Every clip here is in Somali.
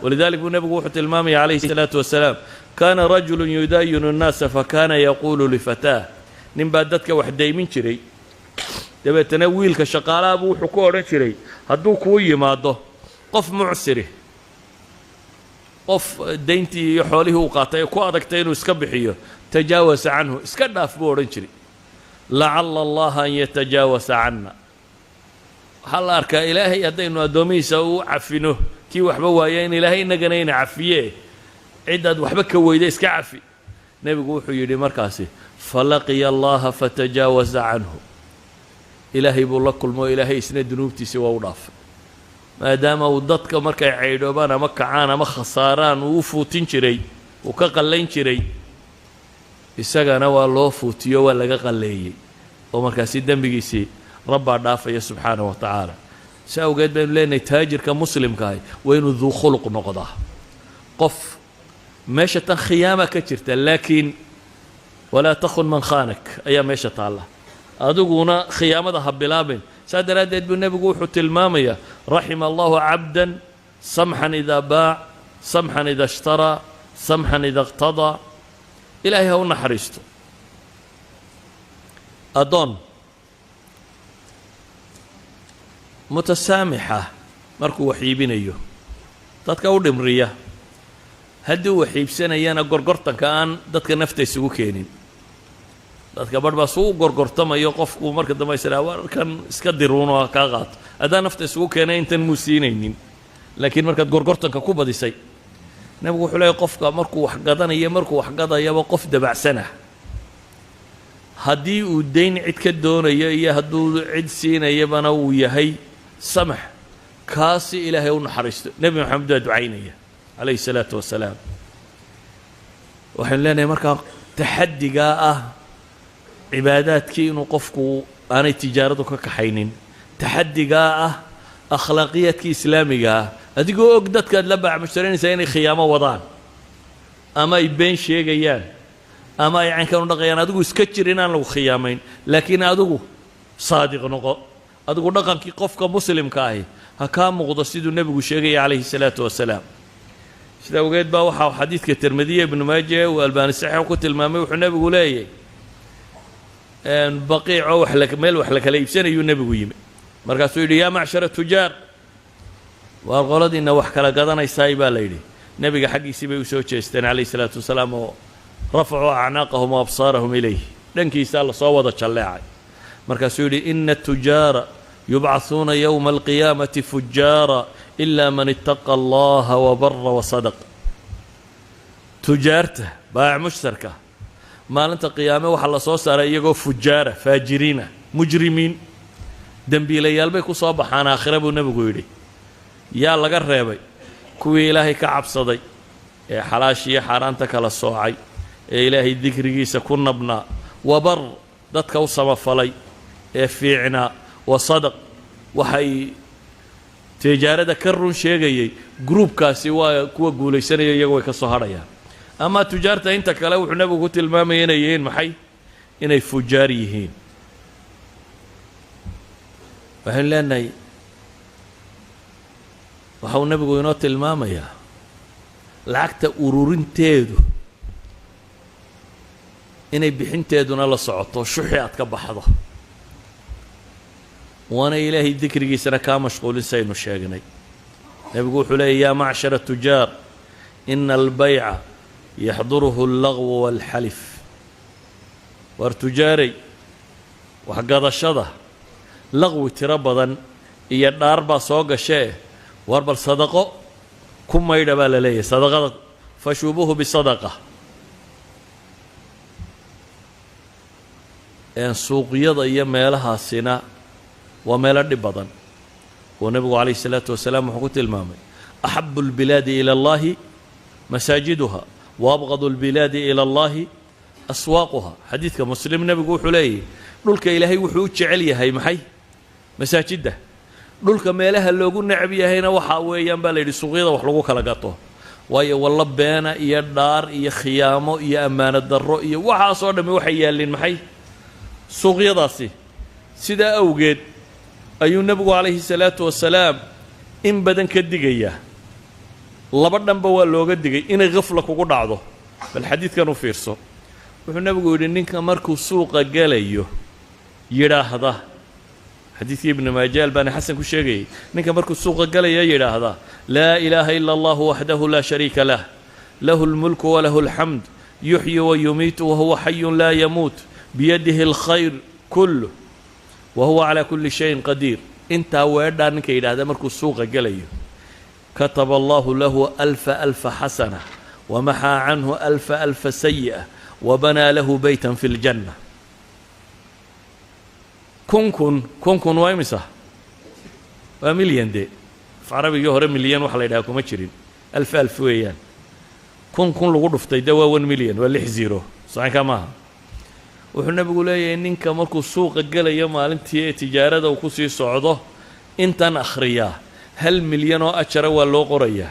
Walidalik buu nebigu wuxuu tilmaamaya calayhi salaatu wasalaam: kaana rajulu yudaayinu nnaasa, fakaana yaquulu lifataah. Nin baa dadka wax daymin jiray. Dabeetana wiilka shaqaalaha buu wuxuu ku odhan jiray: hadduu kuu yimaado qof mucsiri, qof dayntii iyo xoolihii uu qaatay ee ku adagtay inuu iska bixiyo, tajaawasa canhu, iska dhaaf buu odhan jiray, lacala allaha an yatajaawasa canna. Waxaa la arkaa Ilaahay haddaynu addoomihiisa u cafino kii waxba waaya, in Ilaahay innagana ina cafiye. Ciddaad waxba ka weyda iska cafi. Nebigu wuxuu yidhi markaasi: falaqiya allaha fatajaawaza canhu. Ilaahay buu la kulmo, Ilaahay isna dunuubtiisii waa u dhaafay, maadaama uu dadka markay caydhoobaan ama kacaan ama khasaaraan uu u fuutin jiray, uu ka qallayn jiray. Isagana waa loo fuutiyo, waa laga qalleeyey, oo markaasi dembigiisii Rabbaa dhaafaya subxaanahu wa tacaala. Si awgeed baynu leenahay, taajirka muslimkaahi waa inuu duu khuluq noqdaa. Qof meesha tan khiyaama ka jirta, laakiin walaa takhun man khaanak ayaa meesha taalla. Adiguna khiyaamada ha bilaabin. Saa daraaddeed buu nebigu wuxuu tilmaamayaa: raxima allahu cabdan samxan idaa baac, samxan ida ishtaraa, samxan ida iqtadaa. Ilaahay ha u naxariisto addoon mutasaamixa markuu wax iibinayo, dadka u dhimriya, haddii uu wax iibsanayana gorgortanka aan dadka nafta isugu keenin. Dadka barh baa suu u gorgortamayo, qofku marka dambe israa warkan iska diruuno ha kaa qaato. Haddaa nafta isugu keenay, intan muu siinaynin, laakiin markaad gorgortanka ku badisay. Nebigu wuxuu leeyahy, qofka markuu wax gadanayo, markuu wax gadayaba qof dabacsanah, haddii uu dayn cid ka doonayo iyo hadduu cid siinayabana uu yahay samax, kaasi Ilaahay u naxariisto. Nebi Maxamed baa ducaynaya calayhi salaatu wasalaam. Waxaynu leenahay markaa, taxaddigaa ah cibaadaadkii inuu qofku aanay tijaaradu ka kaxaynin, taxaddigaa ah akhlaaqiyaadkii islaamiga ah, adigoo og dadkaad la baacmushtaranaysaa inay khiyaamo wadaan ama ay been sheegayaan ama ay caynkan u dhaqayaan, adigu iska jir inaan lagu khiyaamayn, laakiin adigu saadiq noqo. Adigu dhaqankii qofka muslimka ahi ha kaa muuqdo, siduu nebigu sheegaya calayhi salaatu wasalaam. Sida awgeed baa waxaa xadiidka Tirmidiya, Ibnu Maaje, uu Albaani saxiix ku tilmaamay, wuxuu nebigu leeyahy: baqiicoo wax la meel wax la kala iibsanayuu nebigu yimi. Markaasuu yidhi: yaa macshara tujaar, waar qoladiinna wax kala gadanaysaay baa la yidhi. Nebiga xaggiisii bay u soo jeesteen calayhi salaatu wasalaam, oo rafacuu acnaaqahum wa absaarahum ilayh, dhankiisaa lasoo wada jalleecay. Markaasuu yidhi: ina atujaara yubcahuuna yowma alqiyaamati fujaara ila man ittaqa allaha wabara wasadaq. Tujaarta baayac mushtarka maalinta qiyaame waxaa la soo saaray iyagoo fujaara, faajiriina, mujrimiin, dembiilayaal bay ku soo baxaan aakhira, buu nebigu yidhi. Yaa laga reebay? Kuwii Ilaahay ka cabsaday ee xalaashiiyo xaaraanta kala soocay, ee Ilaahay dikrigiisa ku nabnaa, wabar, dadka u samafalay ee fiicnaa, wa sadaq, waxay tijaarada ka run sheegayay. Gruubkaasi waa kuwa guulaysanaya, iyagu way ka soo hadhayaan. Ama tujaarta inta kale wuxuu nebigu ku tilmaamaya inay yihiin maxay? Inay fujaar yihiin. Waxaynu leenahay, waxa uu nebigu inoo tilmaamayaa lacagta ururinteedu inay bixinteeduna la socoto, shuxi aad ka baxdo, waana Ilaahay dikrigiisana kaa mashquulin. Saynu sheegnay, nebigu wuxuu leeyay: yaa macshara tujaar, ina albayca yaxduruhu allagwu waalxalif. Waar tujaaray, waxgadashada laqwi tiro badan iyo dhaar baa soo gashee, waar bal sadaqo ku maydha baa la leeyahay. Sadaqada fashuubuhu bisadaqa. Suuqyada iyo meelahaasina waa meelo dhib badan, oo nebigu calayhi salaatu wasalaam wuxuu ku tilmaamay: axabu اlbilaadi ila اllahi masaajiduha wa abqadu اlbilaadi ila اllahi aswaaquha. Xadiidka Muslim nebigu wuxuu leeyahy: dhulka Ilaahay wuxuu u jecel yahay maxay? Masaajidda. Dhulka meelaha loogu necab yahayna waxaa weeyaan, baa la yidhi, suuqyada wax lagu kala gato. Waayo, wallo beena iyo dhaar iyo khiyaamo iyo ammaano darro iyo waxaasoo dhammi waxay yaalliin maxay? Suuqyadaasi. Sidaa awgeed ayuu nebigu calayhi salaatu wasalaam in badan ka digayaa. Laba dhanba waa looga digay inay khafla kugu dhacdo. Bal xadiidkan u fiirso. Wuxuu Nebigu yidhi, ninka markuu suuqa gelayo yidhaahda, xadiidkii Ibnu Maaja, Albaani xasan ku sheegayay, ninka markuu suuqa gelaya yidhaahda: "Laa ilaaha ila allahu waxdahu laa shariika lah, lahu اlmulku walahu اlxamd, yuxyi wayumiitu wahuwa xayun laa yamuut, biyadihi اlkhayr kulluh wa huwa calaa kuli shayin qadiir." Intaa weedhaa ninka yidhaahda markuu suuqa gelayo, kataba allahu lahu alfa alfa xasana, wamaxaa canhu alfa alfa sayi'a, wabanaa lahu beytan fi ljanna. 1000 kun, 1000 kun waa imisa? Waa milyan. Dee af Carabigii hore milyan waxa la yidhaha kuma jirin, alf alf weeyaan. 1000 kun lagu dhuftay dee waa 1 million, waa lix zero, sacankaa maaha. Wuxuu Nebigu leeyahay, ninka markuu suuqa gelayo maalintii ee tijaarada uu kusii socdo intan akhriyaa, 1 milyan oo ajara waa loo qorayaa,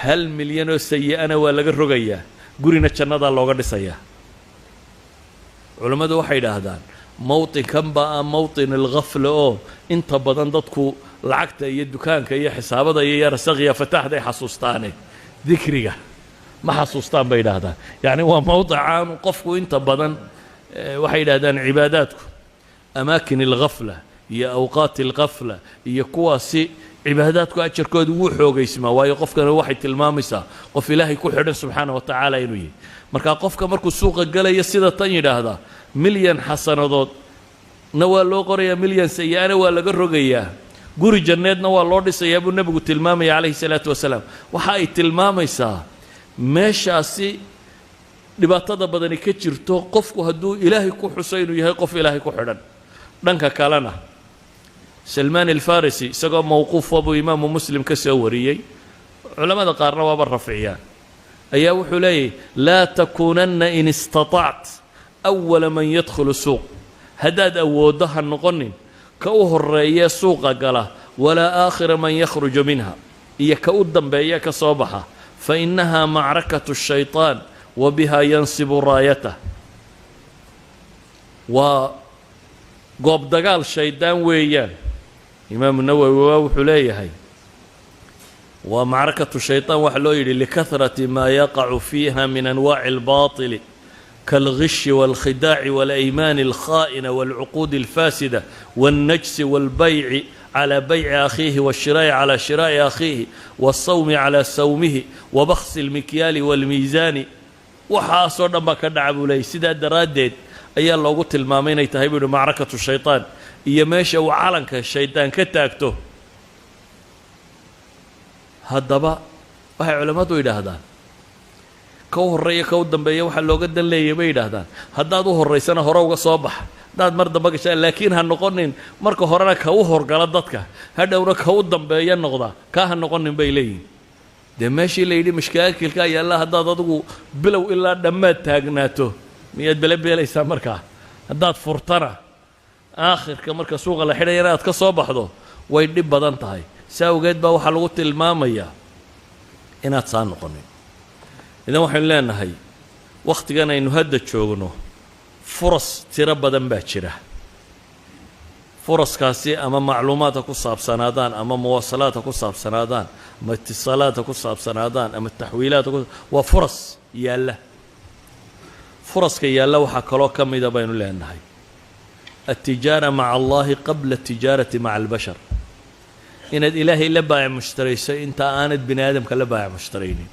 1 milyan oo sayi-ana waa laga rogayaa, gurina jannadaa looga dhisayaa. Culammadu waxay idhaahdaan mowtinkan baa ah mowtin alghafla, oo inta badan dadku lacagta iyo dukaanka iyo xisaabada iyo yarsaqiya fataaxday xasuustaane, dikriga ma xasuustaan, bay idhaahdaan. Yacni waa mowdic aanu qofku inta badan, waxay yidhahdaan cibaadaadku amaakin alghafla iyo awqaat alghafla iyo kuwaasi cibaadaadku ajarkoodu wuu xoogaysmaa, waayo qofkana waxay tilmaamaysaa qof Ilaahay ku xidhan subxaana wa tacaala inuu yahay. Marka qofka markuu suuqa gelaya sida tan yidhaahdaa, 1 milyan xasanadood na waa loo qorayaa, 1 milyan sayi-ana waa laga rogayaa, guri janneedna waa loo dhisayaa, buu Nebigu tilmaamaya calayhi salaatu wasalaam. Waxa ay tilmaamaysaa meeshaasi dhibaatada badani ka jirto, qofku hadduu Ilaahay ku xuso inuu yahay qof Ilaahay ku xidhan. Dhanka kalena, Salmaan Alfarisi isagoo mowquufa buu Imaamu Muslim ka soo wariyey, culammada qaarna waaba rafciyaan, ayaa wuxuu leeyahy: "Laa takuunanna in istatacta awala man yadkhulu suuq." Haddaad awooddo ha noqonin ka u horeeye suuqa gala, "walaa aakhira man yakhruju minha," iyo ka u dambeeya ka soo baxa. "Fa innahaa macrakatu shayطaan wa bihaa yansibu raayatah." Waa goob dagaal shaydaan weeyaan. Imaamu Nawowi waa wuxuu leeyahay waa macrakatu shayطaan waxaa loo yidhi likahrati maa yaqacu fiiha min anwaaci اlbaطili kaalghishi wاlkhidaaci waاlaymaani alkhaa'ina wاlcuquudi alfaasida wاlnajsi wاlbayci calى bayci akhiihi wاshiraa'i calى shiraa'i akhiihi wاlsawmi calى sawmihi wabakhsi اlmikyaali wاlmiisaani. Waxaasoo dhan baa ka dhaca, buu leeyay. Sidaa daraaddeed ayaa loogu tilmaamay inay tahay, buu yihi, macrakatu shayطaan iyo meesha uu calanka shaydaan ka taagto. Haddaba waxay culammadu yidhaahdaan ka u horreeya ka u dambeeya waxaa looga dan leeyay, bay yidhaahdaan, haddaad u horraysana hore uga soo bax, haddaad mar damba gashaan, laakiin ha noqonin marka horena ka u horgala dadka, hadhowna ka u dambeeya noqda, kaa ha noqonin, bay leeyihin. Dee meeshii la yidhi mashkaakilka yaalla, haddaad adigu bilow ilaa dhammaad taagnaato, miyaad bele beelaysaa? Markaa haddaad furtana, aakhirka marka suuqa la xidhayana aad ka soo baxdo, way dhib badan tahay. Si awgeed baa waxaa lagu tilmaamayaa inaad saa noqonin. Idan waxaynu leenahay, wakhtigan aynu hadda joogno furas tiro badan baa jira. Furaskaasi ama macluumaadka ku saabsanaadaan, ama muwaasalaadka ku saabsanaadaan, ama itisaalaadka ku saabsanaadaan, ama taxwiilaadka ku, waa furas yaalla. Furaska yaalla waxaa kaloo ka mida, baynu leenahay, altijaara maca Allahi qabla atijaarati maca albashar, inaad Ilaahay la baayac mushtarayso inta aanad bini aadamka la baayac mushtaraynin.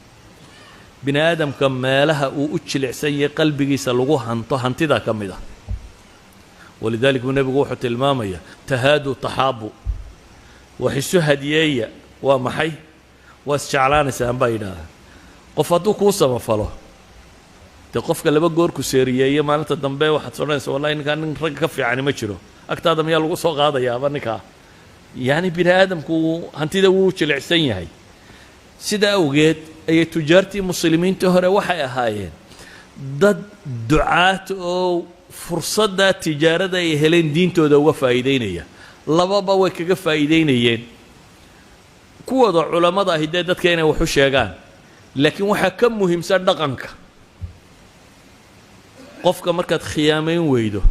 Bini aadamka meelaha uu u jilicsan yahay qalbigiisa lagu hanto hantidaa ka mid ah. Walidalik buu Nebigu wuxuu tilmaamayaa: "Tahaaduu taxaabu," wax isu hadiyeeya. Waa maxay? Waa isjeclaanaysaan, baa yidhaahdaa. Qof hadduu kuu samafalo, dee qofka laba goor ku seeriyeeye, maalinta dambe waxaad odhanaysa: "Wallahi ninkaa nin ragga ka fiicani ma jiro agtaada." Miyaa lagu soo qaadayaaba ninkaa? Yacni bini aadamku hantida wuu jilicsan yahay. Sida awgeed ayay tujaartii muslimiintii hore waxay ahaayeen dad ducaat oo fursadda tijaarada ay heleen diintooda uga faa'iideynaya. Lababa way kaga faa'iideynayeen. Kuwooda culammada ahi dee dadka inay wax u sheegaan, laakiin waxaa ka muhiimsan dhaqanka qofka. Markaad khiyaamayn weydo,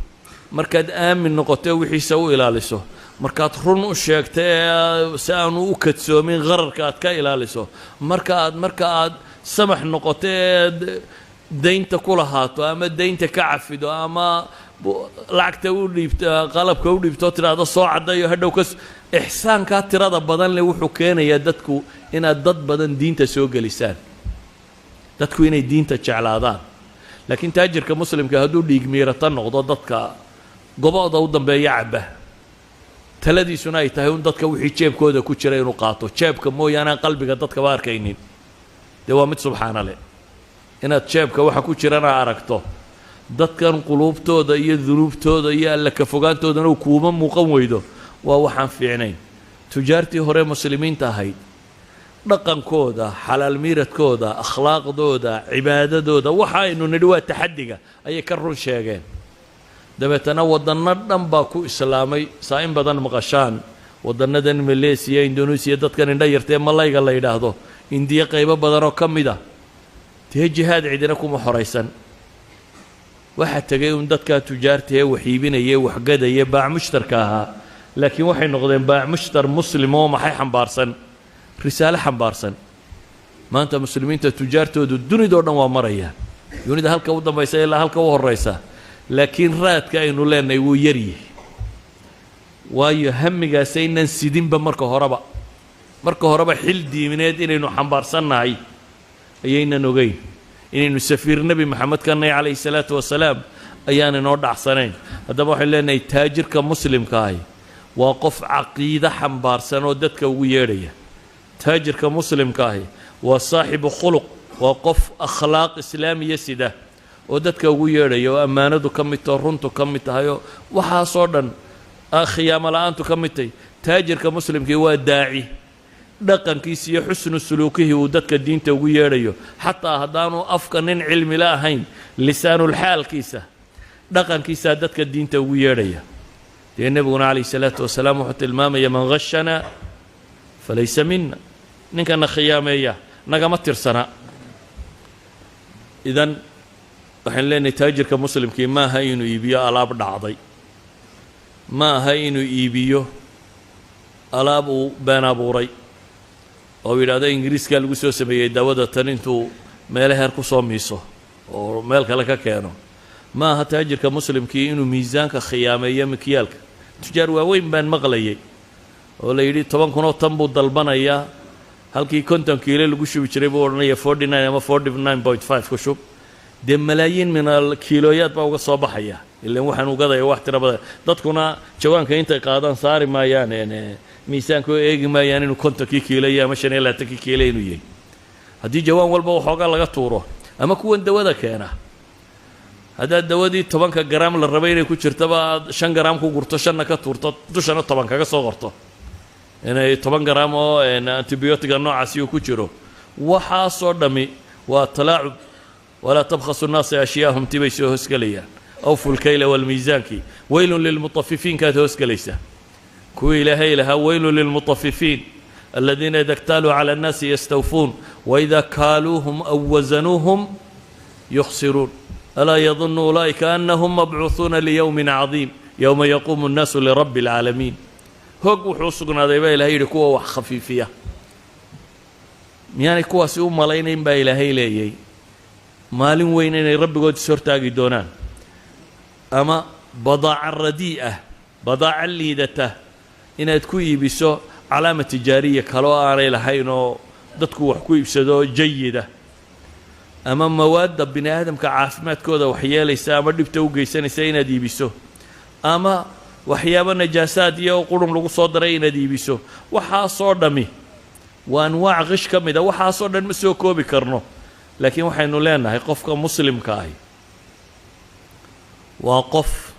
markaad aamin noqoto, wixiisa u ilaaliso, Markaad run u sheegto ee si aanu u kadsoomin qararka aad ka ilaaliso, marka aad samax noqoto ee daynta ku lahaato ama daynta ka cafido ama lacagta u dhiibto, qalabka u dhiibto, tidhaahdo soo caddayo hadhow ka, ixsaankaa tirada badan leh wuxuu keenayaa dadku inaad dad badan diinta soo gelisaan, dadku inay diinta jeclaadaan. Laakiin taajirka muslimka hadduu dhiig miirata noqdo, dadka gobo'da u dambeeya cabba, taladiisuna ay tahay un dadka wixii jeebkooda ku jira inuu qaato, jeebka mooyaane aan qalbiga dadkaba arkaynin, dee waa mid subxaana leh inaad jeebka waxa ku jirana aragto, dadkan quluubtooda iyo dunuubtooda iyo Alla ka fogaantoodana uu kuuma muuqan weydo, waa waxaan fiicnayn. Tujaartii hore muslimiinta ahayd, dhaqankooda, xalaal miiradkooda, akhlaaqdooda, cibaadadooda, waxa aynu nidhi waa taxaddiga ayay ka run sheegeen. Dabeetana waddanno dhan baa ku islaamay. Saa in badan maqashaan waddannadan Maleesiya, Indoneesiya, dadkan indha yartee Malayga la yidhaahdo, Indiya qaybo badan oo ka mid a, dee jihaad cidina kuma xoraysan. Waxaa tegay un dadkaa tujaarta ee wax iibinaya, waxgadaya, baac mushtarka ahaa. Laakiin waxay noqdeen baac mushtar muslim oo maxay xambaarsan? Risaale xambaarsan. Maanta muslimiinta tujaartoodu dunidoo dhan waa marayaan, dunida halka u dambaysa ilaa halka u horeysa, laakiin raadka aynu leenahay wuu yaryihi, waayo hamigaasaynan sidinba marka horeba. Marka horeba xil diimineed inaynu xambaarsannahay ayaynan ogeyn, inaynu safiir Nebi Maxamed ka nahay calayhi salaatu wasalaam ayaan inoo dhacsanayn. Haddaba waxaynu leenahay, taajirka muslimka ahi waa qof caqiide xambaarsan oo dadka ugu yeedhaya. Taajirka muslimka ahi waa saaxibu khuluq, waa qof akhlaaq islaamiya sida oo dadka ugu yeedhaya, oo ammaanadu ka mid taho, runtu ka mid tahay, oo waxaasoo dhan khiyaamo la-aantu ka mid tahay. Taajirka muslimkii waa daaci, dhaqankiisa iyo xusnu suluukihii uu dadka diinta ugu yeedhayo, xataa haddaanu afka nin cilmila ahayn, lisaanulxaalkiisa, dhaqankiisaa dadka diinta ugu yeedhaya. Dee nebiguna calayhi salaatu wasalaam wuxuu tilmaamaya: "Man ghashanaa falaysa mina", ninkana khiyaameeya nagama tirsana. Idan waxaynu leenahay, taajirka muslimkii ma aha inuu iibiyo alaab dhacday, ma aha inuu iibiyo alaab uu been abuuray oo yidhaahdo Ingiriiskaa lagu soo sameeyey daawada tan, intuu meelo heer ku soo miiso oo meel kale ka keeno. Ma aha taajirka muslimkii inuu miisaanka khiyaameeyo, mikyaalka. Tujaar waaweyn baan maqlayay oo la yidhi 10,000 oo tan buu dalbanayaa, halkii 50 kiilo lagu shubi jiray buu odhanaya 49 ama 49.5 ku shub. Dee malaayiin min al kiilooyaad baa uga soo baxaya, ilan waxaan ugadaya wax tiro badan. Dadkuna jawaanka intay qaadaan saari maayaan miisaanka oo eegi maayaan inuu 50kii kiilo iyo ama 25kii kiilo inuu yahay. Haddii jawaan walba waxoogaa laga tuuro, ama kuwan dawada keena, haddaad dawadii 10ka garaam la rabay inay ku jirtaba aad 5 garaam ku gurto, shanna ka tuurto, dushana 10 kaga soo qorto inay 10 garaam oo antibiotiga noocaasi uu ku jiro, waxaasoo dhammi waa talaacub. "Walaa tabkhasu nnaasa ashyaahum" ti bay soo hoosgelayaan. "Awfu lkayla walmiisaankii", "weylun lilmutafifiin" kaad hoosgelaysaa, kuwii Ilaahay lahaa "weylun lilmutafifiin aladiina ida ktaaluu cala annaasi yastawfuun waida kaaluuhum aw wasanuuhum yukhsiruun, alaa yadunnu ulaa'ika annahum mabcuuhuuna liyowmin cadiim, yowma yaquumu nnaasu lirabbi alcaalamiin". Hog wuxuu u sugnaaday baa Ilahay yidhi kuwa wax khafiifiya. Miyaanay kuwaasi u malaynayn, baa Ilaahay leeyay, maalin weyn inay rabbigood is hortaagi doonaan? Ama badaaca radii'ah, badaaca liidata inaad ku iibiso calaama tijaariya kale oo aanay lahayn oo dadku wax ku iibsado jayida, ama mawaadda bini aadamka caafimaadkooda waxyeelaysa ama dhibta u geysanaysa inaad iibiso, ama waxyaabo najaasaad iyo qurun lagu soo daray inaad iibiso, waxaasoo dhammi waa anwaac qish ka mid a. Waxaasoo dhan ma soo koobi karno, laakiin waxaynu leenahay qofka muslimka ahi waa qof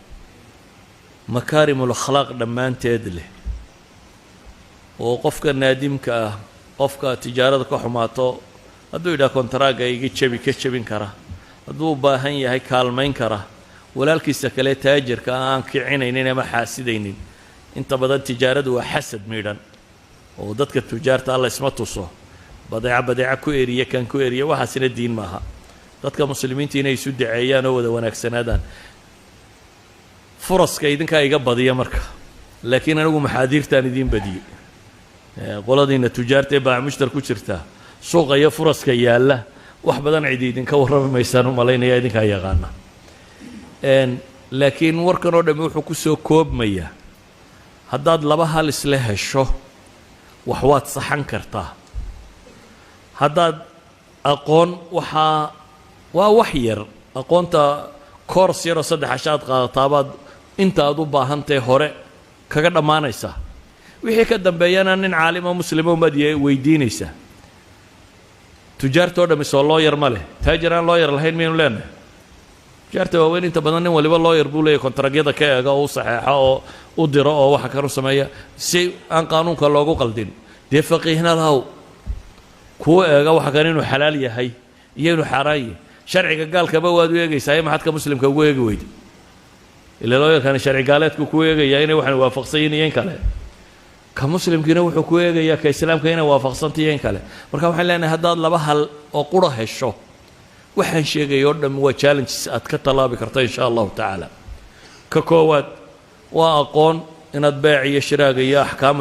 makaarimul akhlaaq dhammaanteed leh, oo qofka naadimka ah, qofka tijaarada ka xumaato hadduu yidhaha kontaraaga iga jebi, ka jebin kara, hadduu u baahan yahay kaalmayn kara, walaalkiisa kale taajirka aan kicinaynin ama xaasidaynin. Inta badan tijaaradu waa xasad miidhan oo dadka tujaarta alla isma tuso, badeeca badeeca ku eriya, kan ku eriya, waxaasina diin maaha. Dadka muslimiinta inay isu daceeyaan oo wada wanaagsanaadaan. Furaska idinkaa iga badiya. Marka Laakiin anigu maxaadiirtaan idiin badiyey. Qoladiina tujaarta ee baac mushtar ku jirta, suuqa iyo furaska yaalla wax badan cidi idinka warrami maysaan u malaynaya, idinkaa yaqaana. Laakiin warkan oo dhammi wuxuu ku soo koobmayaa: haddaad laba hal isla hesho, wax waad saxan kartaa. Haddaad aqoon, waxaa waa wax yar, aqoonta course yaroo 3 casho aad qaadataabaad inta aad u baahantae hore kaga dhammaanaysaa. Wixii ka dambeeyana nin caalimo muslima umaad weydiinaysaa. Tujaarta oo dhammi soo lawyer ma leh? Taajir aan lawyer lahayn miyaynu leenahay? Tujaarta waaweyn inta badan nin waliba lawyer buu leeyahy, kontragyada ka eega oo u saxeexa oo u diro oo waxa kanu sameeya si aan qaanuunka loogu qaldin. Dee faqiihna lahow kuu eega waxa kan inuu xalaal yahay iyo inuu xaaraan yahay. Sharciga gaalkaba waad u eegaysaa, maxaad ka muslimka ugu eegi weyda? Ila lawyerkani sharci gaaleedku ku eegayaa inay waxan waafaqsan yihin iyo in kale. Ka muslimkiina wuxuu ku eegayaa ka islaamka inay waafaqsantay iyo in kale. Marka waxaan leenahay, haddaad laba hal oo qura hesho, waxaan sheegaya oo dham waa challenges aad ka tallaabi karta, insha Allahu tacaala. Ka koowaad waa aqoon, inaad beec iyo shiraaga iyo axkaamu